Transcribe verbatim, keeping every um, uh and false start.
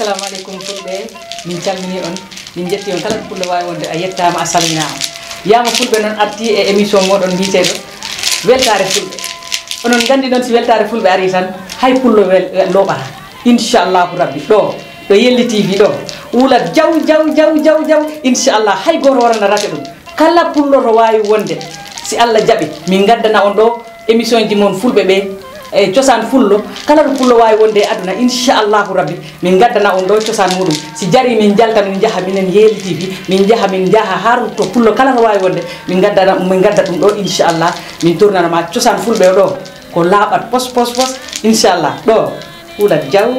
Assalamu aleykum fulɓe, min calmini on, min jetti on kala ɗo fulɓe waawi wonde, a yettaama, a salminaama. Yaama fulɓe noon arti e émission mooɗon mbiyeteeɗo weltaare fulɓe. Onon nganndi noon, si weltaare fulɓe arii tan, hay pullo wel looɓata. Inchallahu rabbi ɗo ɗo Yelli T V ɗo wulat jaw jaw jaw jaw jaw. Inchallah, hay gooto warana rate ɗum. Kala pullo to waawi wonde, si Allah jaɓi, min ngaddana on ɗo émission ji mon fulɓe ɓe e cosaan fullo. Kala to pullo waawi wonde e aduna, inchallahu rabbi, min ngaddana on ɗo cosaan muɗum. Si jari, min jalta, min njaha minen Yelli T V, min njaha, min njaha har to pullo kala to waawi wonde, min ngaddana min ngadda ɗum ɗo. Inchallah, min tournana ma cosaan fulɓe o ɗo ko laaɓat pos pos pos. Inchallah, ɗo wulat jaw.